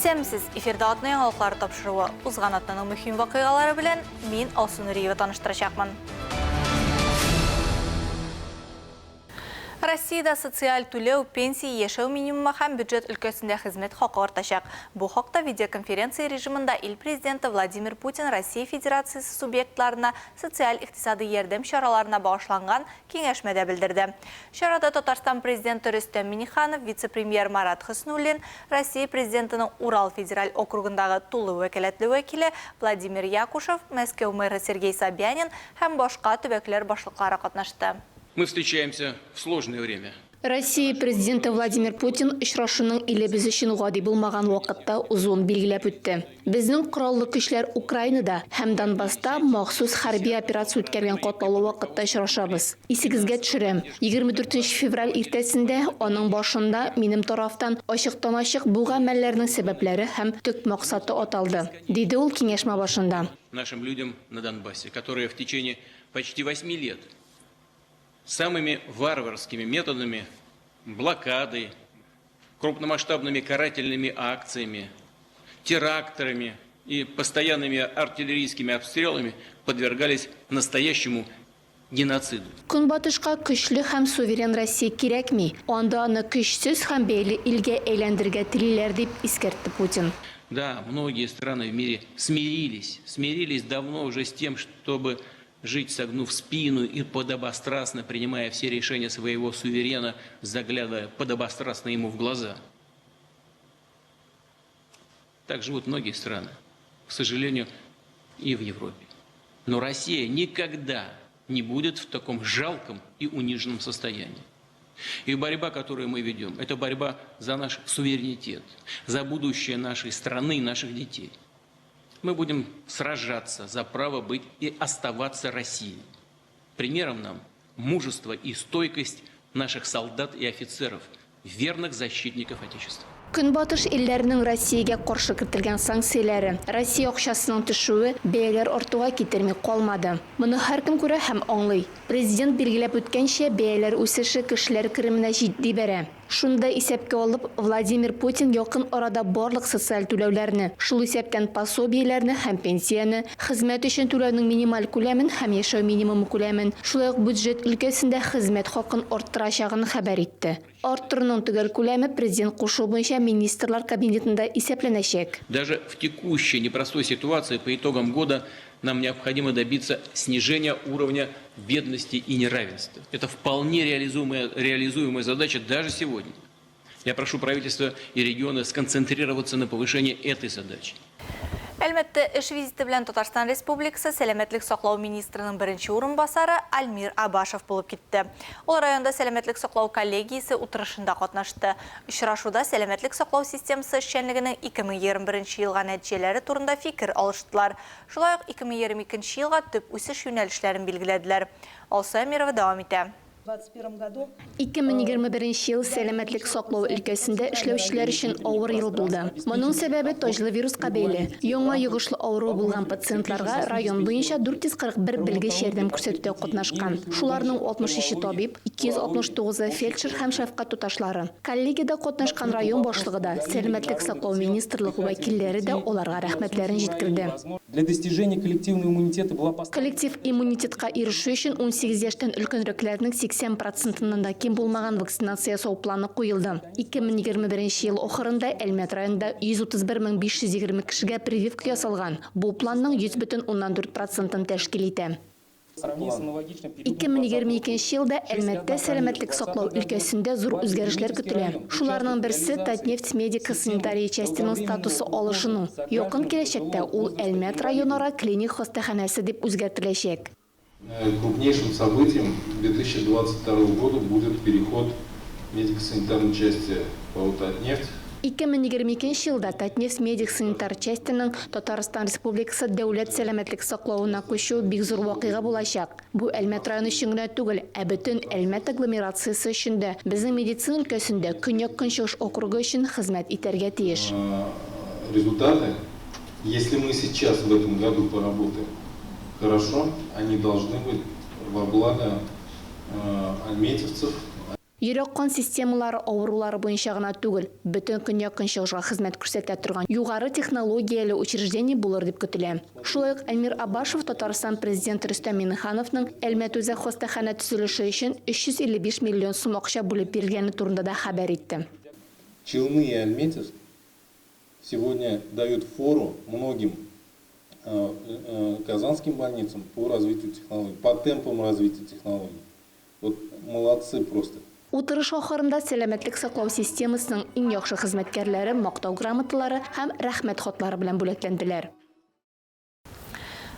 Исәнмесез, эфирда атна яңалыклары тапшыруы. Узган атнаның мөһим вакыйгалары белән мин Алсу Нуриева таныштырачакмын. Россиядә социаль түләү, пенсия, яшәү минимумы һәм бюджет өлкәсендә хезмәт хакы артачак. Бу хакта видеоконференция режимында ил Президенты Владимир Путин Россия Федерациясе субъектларына социаль-икътисадый ярдәм чараларына багышланган киңәшмәдә белдерде. Чарада Татарстан Президенты Рөстәм Миңнеханов, вице-премьер Марат Хөснуллин, Россия Президентының Урал федераль округындагы тулы вәкаләтле вәкиле Владимир Якушев, Мәскәү мэры Сергей Собянин һәм башка төбәкләр башлыклары катнашты. Мы встречаемся в сложное время. Россия Президенты Владимир Путин очрашуның илебез өчен гади булмаган вакытта узуын билгеләп үтте. Безнең Кораллы Көчләр Украинада һәм Донбасста махсус хәрби операция үткәргән катлаулы вакытта очрашабыз. Исегезгә төшерәм, 24 февраль иртәсендә, аның башында, минем тарафтан ачыктан-ачык бу гамәлләрнең сәбәпләре һәм төп максаты аталды, диде ул киңәшмә башында. Нашим людям на Донбассе, которые в течение почти восьми лет самыми варварскими методами, блокадой, крупномасштабными карательными акциями, теракторами и постоянными артиллерийскими обстрелами подвергались настоящему геноциду. Көнбатышка көчле һәм суверен Россия кирәкми, анда аны көчсез һәм бәйле илгә әйләндерергә телиләр, дип искәртте Путин. Да, многие страны в мире смирились, смирились давно уже с тем, чтобы жить, согнув спину и подобострастно принимая все решения своего суверена, заглядывая подобострастно ему в глаза. Так живут многие страны, к сожалению, и в Европе. Но Россия никогда не будет в таком жалком и униженном состоянии. И борьба, которую мы ведем, это борьба за наш суверенитет, за будущее нашей страны и наших детей. Мы будем сражаться за право быть и оставаться Россией. Примером нам мужество и стойкость наших солдат и офицеров, верных защитников Отечества. Көнбатыш илләренең Россиягә каршы кертелгән санкцияләре, Россия акчасының төшүе бәяләр артуга китерми калмады. Моны һәркем күрә һәм аңлый. Президент билгеләп үткәнчә, бәяләр үсеше кешеләр кеременә җитди бәрә. Шуны да исәпкә алып, Владимир Путин якын арада барлык социаль түләүләрне, шул исәптән пособиеләрне һәм пенсияне, хезмәт өчен түләүнең минималь күләмен һәм яшәү минимумы күләмен, шулай ук бюджет өлкәсендә хезмәт хакын арттырачагын хәбәр итте. Арттыруның төгәл күләме Президент кушуы буенча Министрлар Кабинетында исәпләнәчәк. Даже в текущей непростой ситуации по итогам года нам необходимо добиться снижения уровня бедности и неравенства. Это вполне реализуемая, реализуемая задача даже сегодня. Я прошу правительство и регионы сконцентрироваться на повышении этой задачи. Әлмәттә эш визиты белән Татарстан Республикасы сәламәтлек саклау министрының беренче урынбасары Альмир Абашев булып китте. Ул районда сәламәтлек саклау коллегиясе утырышында катнашты. Очрашуда сәламәтлек саклау системасы эшчәнлегенең 2021 елга нәтиҗәләре турында фикер алыштылар. Шулай ук 2022 нче елга төп үсеш юнәлешләрен билгеләделәр. Алсу Әмирова дәвам итә. 2021 нче ел сәламәтлек саклау өлкәсендә эшләүчеләр өчен авыр ел булды. Моның сәбәбе таҗлы вируска бәйле. Яңа йогышлы авыруы булган пациентларга район буенча 441 белгеч ярдәм күрсәтүдә катнашкан. Шуларның 63-е табиб, 269-ы фельдшер һәм шәфкать туташлары. Коллегиядә катнашкан район башлыгы да, Сәламәтлек саклау министрлыгы вәкилләре дә аларга рәхмәтләрен җиткерде. Для достижения коллективного иммунитета была поставлена. Коллектив иммунитетка ирешү өчен 18 яшьтән өлкәнрәкләрнең 80 процентыннан да ким булмаган вакцинация ясау планы куелды. 2021 ел ахырында Әлмәт районында 131 520 кешегә прививка ясалган, бу планның 100,4 процентын тәшкил итә. 2022 елда Әлмәттә сәламәтлек саклау өлкәсендә зур үзгәрешләр көтелә. Шуларның берсе, Татнефть медико-санитария частеның статусы алышыну. Якын киләчәктә ул Әлмәт районара клиник хастаханәсе дип үзгәртеләчәк. Крупнейшим событием 2022 года будет переход медико-санитарной части ПАО «Татнефть». 2022 елда Татнефть медик-санитар частеның Татарстан Республикасы дәүләт сәламәтлек саклавына күчүе бик зур вакыйга булачак. Бу Әлмәт районы өчен генә түгел, ә бөтен Әлмәт агломерациясе өчен дә, безнең медицина өлкәсендә Көньяк-Көнчыгыш округы өчен хезмәт итәргә тиеш. Результаты, если мы сейчас в этом году поработаем хорошо, они должны быть во благо альметьевцев. Йөрәк-кан системалары авырулары буенча гына түгел, бөтен Көньяк-Көнчыгышка хезмәт күрсәтә торган югары технологияле учреждение булыр дип көтелә. Шулай ук Әмир Абашев Татарстан Президенты Рөстәм Миңнехановның Әлмәт үзәк хастаханә төзелеше өчен 355 миллион сум акча бүлеп бирелгәне турында да хәбәр итте. Челны и Альметьевск сегодня дают фору многим казанским больницам по развитию технологий, по темпам развития технологий. Вот молодцы просто. Утырыш ахырында сәламәтлек саклау системасының иң яхшы хезмәткәрләре Мактау грамоталары һәм Рәхмәт хатлары белән бүләкләнделәр.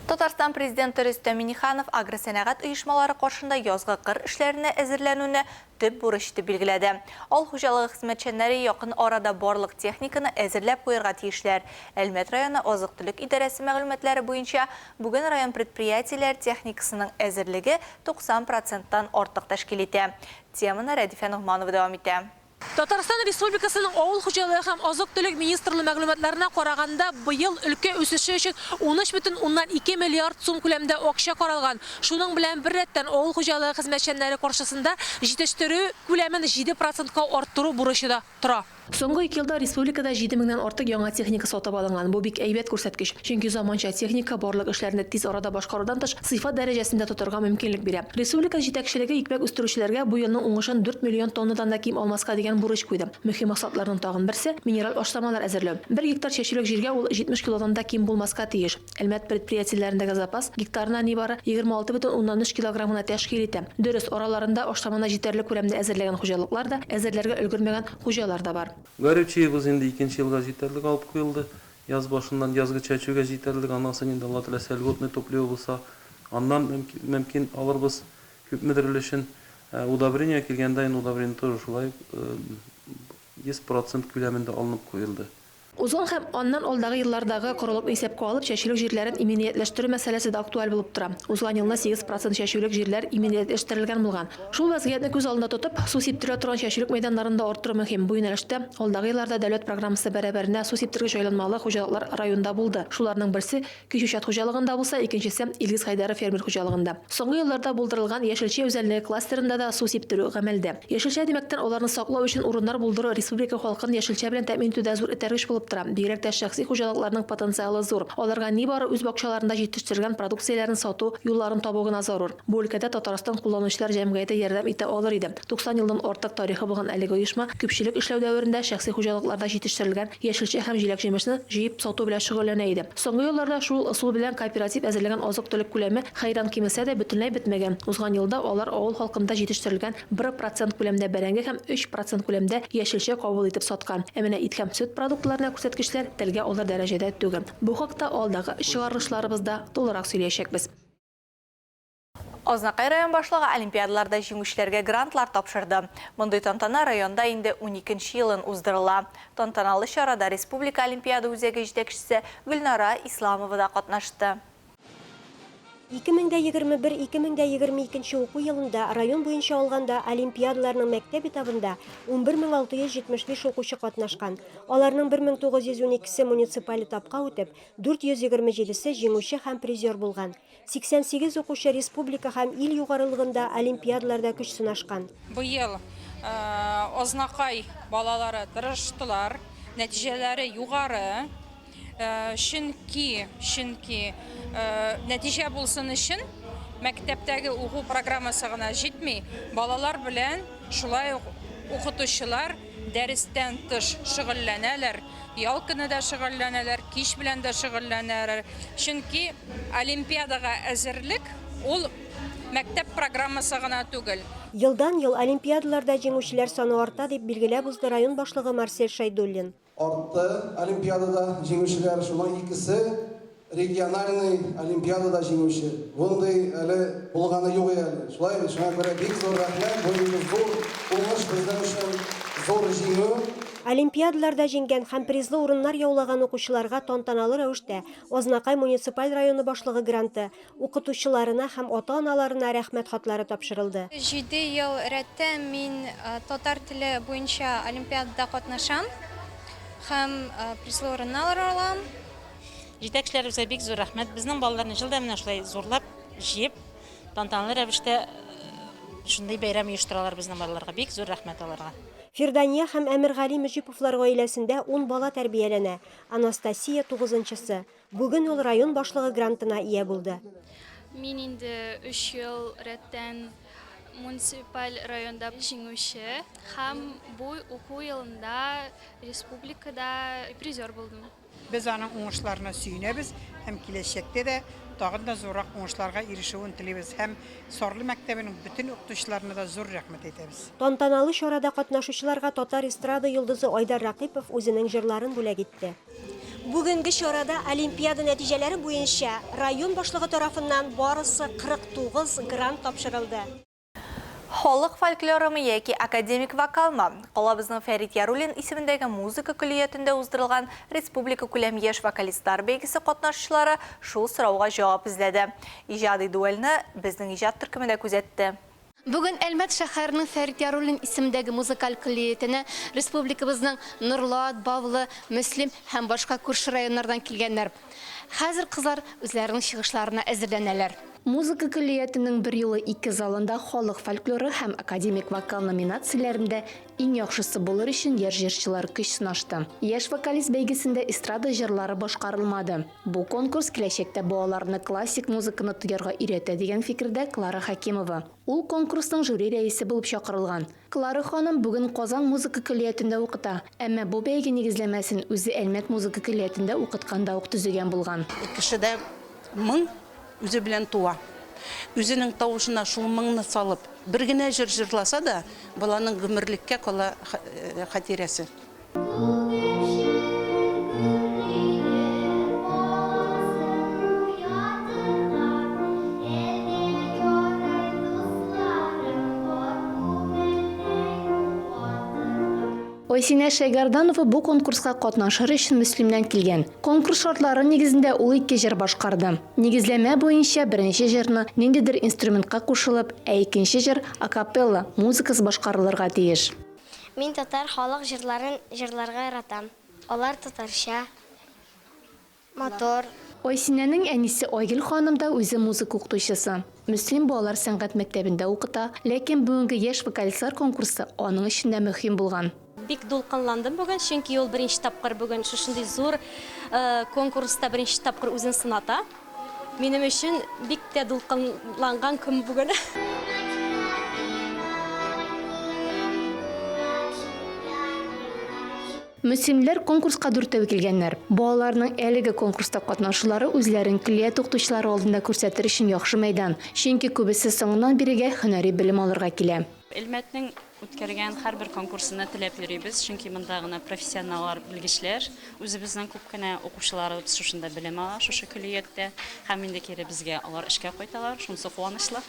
Татарстан Президенты Рөстәм Миңнеханов агросәнәгать оешмалары каршында язгы кыр эшләренә әзерләнүне төп бурыч итеп билгеләде. Авыл хуҗалыгы хезмәтчәннәре якын арада барлык техниканы әзерләп куярга тиешләр. Әлмәт районы азык-төлек идарәсе мәгълүматлары буенча, бүген район предприятиеләре техникасының әзерлеге 90 проценттан артык тәшкил итә. Теманы Рәдифә Ногманова дәвам итә. Татарстан Республикасының Авыл хуҗалыгы һәм азык-төлек министрлыгы мәгълүматларына караганда, быел өлкә үсеше өчен 13,2 миллиард сум күләмендә акча каралган. Шуның белән беррәттән авыл хуҗалыгы хезмәтчәннәре каршысында җитештерү күләмен 7 процентка арттыру бурычы да тора. Соңгы ике елда республикада җиде меңнән артык яңа техника сатып алынган. Бу бик әйбәт күрсәткеч. Чөнки заманча техника барлык эшләрне тиз арада башкарудан тыш, сыйфат дәрәҗәсен дә тотарга мөмкинлек бирә. Республика җитәкчелеге икмәк үстерүчеләргә бу елның уңышын дүрт миллион тоннадан да ким алмаска дигән бурыч куйды. Мөһим максатларның тагын берсе, минераль ашламалар әзерләү. Бер гектар чәчүлек җиргә ул 70 килодан да ким булмаска тиеш. Әлмәт предприятиеләрендәге запас гектарына нибары 26,3 килограмм гына тәшкил итә. Дөрес, араларында ашламаны җитәрлек күләмдә әзерләгән хуҗалыклар да, әзерләргә өлгермәгән хуҗалар да бар. Горючиебыз инде икенче елга җитәрлек алып куелды. Яз башыннан язгы чәчүгә җитәрлек, аннан соң инде, Алла теләсә, льготный топливо булса, аннан мөмкин алырбыз күпмедер өлешен. Удобрение килгәндә инде удобрение тоже шулай ук 100 процент күләмендә алынып куелды. Узган һәм аннан алдагы еллардагы корылыкны исәпкә алып, чәчүлек җирләрен иминиятләштерү мәсьәләсе дә актуаль булып тора. Узган елны 8 процент чәчүлек җирләр иминиятләштерелгән булган. Шул вәзгыятьне күз алдында тотып, су сиптерә торган чәчүлек мәйданнарын да арттыру мөһим. Бу юнәлештә алдагы елларда дәүләт программасы бәрабәренә су сиптергеч җайланмалы хуҗалыклар районда булды. Шуларның берсе, Кичүчат хуҗалыгында булса, икенчесе, Илгиз Хәйдәров фермер хуҗалыгында. Соңгы елларда булдырылган яшелчә үзәнлеге кластерында да су сиптерү гамәлдә. Яшелчә димәктән, аларны саклау өчен урыннар булдыру республика халкын яшелчә белән тәэмин итүдә зур этәргеч булып тора. Бигрәк тә шәхси хуҗалыкларның потенциалы зур. Аларга нибары үз бакчаларында җитештерелгән продукцияләрен сату юлларын табу гына зарур. Бу өлкәдә Татарстан кулланучылар җәмгыяте ярдәм итә алыр иде. 90 елдан артык тарихы булган әлеге оешма күпчелек эшләү дәверендә шәхси хуҗалыкларда җитештерелгән яшелчә һәм җиләк-җимешне җыеп сату белән шөгыльләнә иде. Соңгы елларда шул ысул белән кооператив әзерләгән азык-төлек күләме хәйран кимесә дә, бөтенләй бетмәгән. Узган елда алар авыл халкында җитештерелгән бер процент күләмдә бәрәңге һәм өч процент күләмдә яшелчә кабул итеп саткан. Ә менә ит һәм сөт продуктларына күрсәткечләр телгә алыр дәрәҗәдә түгел. Бу хакта алдагы чыгарылышларыбызда тулырак сөйләячәкбез. Азнакай район башлыгы олимпиадаларда җиңүчеләргә грантлар тапшырды. Мондый тантана районда инде уникенче елын уздырыла. Тантаналы чарада Республика олимпиада үзәге җитәкчесе Гөлнара Исламова да катнашты. 2021-2022 уку елында район буенча алганда олимпиадаларның мәктәп этабында 11675 укучы катнашкан. Аларның 1912-се муниципаль этапка үтеп, 427-се җиңүче һәм призер булган. 88 укучы республика һәм ил югарылыгында олимпиадаларда көч сынашкан. Быел Азнакай балалары тырыштылар, нәтиҗәләре югары. Чөнки, чөнки нәтиҗә булсын өчен мәктәптәге уку программасы гына җитми, балалар белән шулай ук укытучылар дәрестән тыш шөгыльләнәләр, ял көне дә шөгыльләнәләр, кич белән дә шөгыльләнәләр. Чөнки олимпиадага әзерлек ул мәктәп программасы гына түгел. Елдан-ел олимпиадаларда җиңүчеләр саны арта, дип билгеләп узды район башлыгы Марсель Шәйдуллин. Артты олимпиадада җиңүчеләр, шуның икесе региональный олимпиадада җиңүче. Мондый әле булганы юк әле. Шулай бит, шуңа күрә бик зур рәхмәт, бу инде зур уңыш безнең өчен, зур җиңү. Олимпиадаларда җиңгән һәм призлы урыннар яулаган укучыларга тантаналы рәвештә Азнакай муниципаль районы башлыгы гранты, укытучыларына һәм ата-аналарына Рәхмәт хатлары тапшырылды. Җиде ел рәттән мин татар теле буенча олимпиадада катнашам һәм призлы урыннар алам. Җитәкчеләребезгә бик зур рәхмәт. Безнең балаларны ел да менә шулай зурлап, җыеп, тантаналы рәвештә Шундый бәйрәм оештыралар безнең балаларга. Бик зур рәхмәт аларга. Фирдания һәм Әмиргали Мөҗиповлар гаиләсендә ун бала тәрбияләнә, Анастасия, тугызынчысы. Бүген ул район башлыгы грантына ия булды. Мин инде өч ел рәттән муниципаль районда җиңүче һәм бу уку елында республикада призер булдым. Без аның уңышларына сөенәбез һәм киләчәктә дә тагын да зуррак уңышларга ирешүен телибез һәм Сарлы мәктәбенең бөтен укытучыларына да зур рәхмәт әйтәбез. Тантаналы чарада катнашучыларга татар эстрада йолдызы Айдар Рәкыйпов үзенең җырларын бүләк итте. Бүгенге чарада олимпиада нәтиҗәләре буенча район башлыгы тарафыннан барысы 49 грант тапшырылды. Халык фольклорымы яки академик вокалмы? Калабызның Фәрит Яруллин исемендәге музыка көллиятендә уздырылган республикакүләм яшь вокалистлар бәйгесе катнашучылары шул сорауга җавап эзләде. Иҗади дуэльне безнең иҗат төркеме дә күзәтте. Бүген Әлмәт шәһәренең Фәрит Яруллин исемендәге музыкаль көллиятенә республикабызның Норлат, Бавлы, Мөслим һәм башка күрше районнардан килгәннәр. Хәзер кызлар үзләренең чыгышларына әзерләнәләр. Музыка көллиятенең берьюлы ике залында халык фольклоры һәм академик вокал номинацияләрендә иң яхшысы булыр өчен яшь җырчылар көч сынашты. Яшь вокалист бәйгесендә эстрада җырлары башкарылмады. Бу конкурс киләчәктә балаларны классик музыканы тоярга өйрәтә дигән фикердә Клара Хәкимова. Ул конкурсның жюри рәисе булып чакырылган. Клара ханым бүген Казан музыка көллиятендә укыта, әмма бу бәйге нигезләмәсен үзе Әлмәт музыка көллиятендә укытканда ук төзегән булган. Кешедә моң үзе белән туа. Үзенең тавышына шул моңны салып, бер генә җыр җырласа да, баланың гомерлеккә кала хатирәсе. Айсинә Шәйгәрданова бу конкурска катнашыр өчен Мөслимнән килгән. Конкурс шартлары нигезендә ул ике җыр башкарды. Нигезләмә буенча беренче җырны ниндидер инструментка кушылып, ә икенче җыр акапелла, музыкасыз башкарылырга тиеш. Мин татар халык җырларын җырларга яратам. Алар татарча, матур. Айсинәнең әнисе Айгөл ханым да үзе музыка укытучысы. Мөслим балалар сәнгать мәктәбендә укыта, ләкин бүгенге яшь вокалистлар конкурсы аның өчен дә мөһим булган. Бик дулкынландым бүген, чөнки ул беренче тапкыр бүген шушындый зур конкурста беренче тапкыр үзен сыната. Минем өчен бик тә дулкынланган көн бүген. Мөслимлеләр конкурска дүртәү килгәннәр. Балаларның әлеге конкурста катнашулары үзләрен көллият укытучылары алдында күрсәтер өчен яхшы мәйдан, чөнки күбесе соңыннан бирегә һөнәри белем алырга килә. Әлмәтнең үткәргән һәрбер конкурсына теләп йөрибез, чөнки монда гына профессионаллар, белгечләр. Үзебезнең күп кенә укучыларыбыз шушында белем ала, шушы көллияттә. Һәм инде кире безгә алар эшкә кайталар, шунысы куанычлы.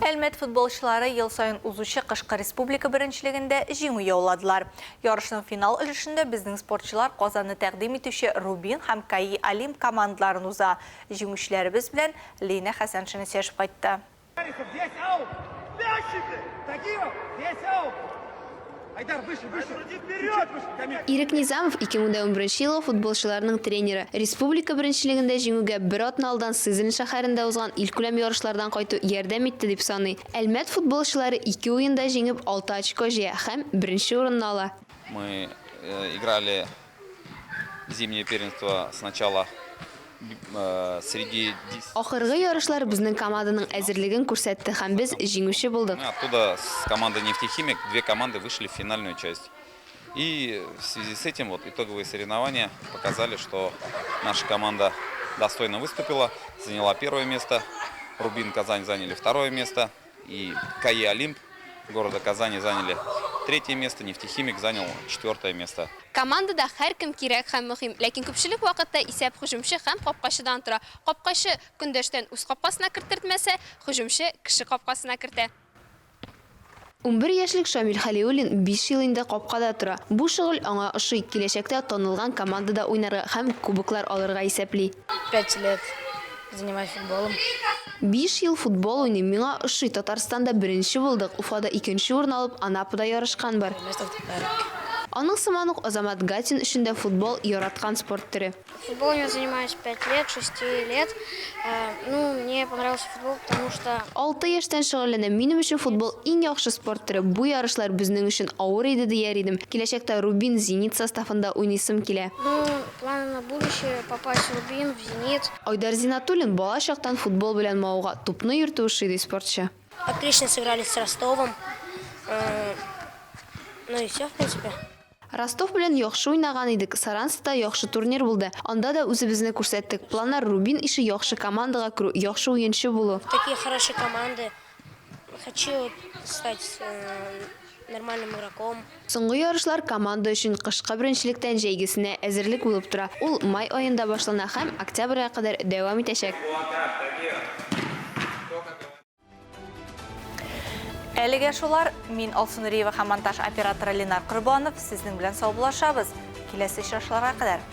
Әлмәт футболчылары ел саен узучы кышкы республика беренчелегендә җиңү яуладылар. Ярышның финал өлешендә безнең спортчылар Казанны тәкъдим итүче Рубин һәм КАИ Олимп командаларын уза. Җиңүчеләребез белән Лина Хәсәншина сөйләшеп кайтты. Ирек Низамов, 2011 елгы футболчыларның тренеры. Республика беренчелегендә җиңүгә бер атна алдан Сызрань шәһәрендә узган илкүләм ярышлардан кайту ярдәм итте дип саный. Әлмәт футболчылары ике уенда җиңеп, алты очко җыя һәм беренче урынны ала. Мы играли зимнее первенство сначала среди. Ахыргы ярышлар безнең команданың әзерлеген күрсәтте һәм без җиңүче булдык. Мы оттуда с командой Нефтехимик, две команды вышли в финальную часть. И в связи с этим вот итоговые соревнования показали, что наша команда достойно выступила, заняла первое место. Рубин Казань заняли второе место. И КАИ Олимп города Казани заняли третье место, Нефтехимик занял четвертое место. Командада һәркем кирәк һәм мөһим, ләкин күпчелек вакытта исәп һөҗүмче һәм капкачыдан тора. Капкачы көндәштән үз капкасына керттертмәсә, һөҗүмче кеше капкасына кертә. 11 яшьлек Шамил Хәлиуллин биш ел инде капкада тора. Бу шөгыль аңа ошый, киләчәктә танылган командада уйнарга һәм кубоклар алырга исәпли. Пять лет занимаюсь футболом. Биш ел футбол уйныйм, миңа ошый. Татарстанда беренче булдык, Уфада икенче урын алып, Анапада ярышкан бар. Аның сыман ук Азамат Гатин өчен дә футбол, яраткан спорт төре. Футболом я занимаюсь 5 лет, 6 лет. Ну, мне понравился футбол, потому что... Алты яшьтән шөгыльләнәм. Минем өчен футбол иң яхшы спорт төре. Бу ярышлар безнең өчен авыр иде дияр идем. Киләчәктә Рубин, Зенит составында уйныйсым килә. Ну, планы на будущее, попасть в Рубин, в Зенит. Айдар Зиннатуллин бала чактан футбол белән мавыга, тупны йөртү ошый, ди спортчы. Отлично сыграли с Ростовом. Ну и все, в принципе. Ростов белән яхшы уйнаган идек, Саранскта яхшы турнир булды. Анда да үзебезне күрсәттек. Планнар Рубин ише яхшы командага керү, яхшы уенчы булу. Такие хорошие команды. Хочу стать нормальным игроком. Соңгы ярышлар команда өчен кышкы беренчелектән җәйгесенә әзерлек булып тора. Ул май аенда башлана һәм октябрьгә кадәр дәвам итәчәк. Әлегә шулар. Мин Алсу Нуриева һәм монтаж операторы Ленар Корбанов сезнең белән саубуллашабыз. Киләсе очрашуларга кадәр.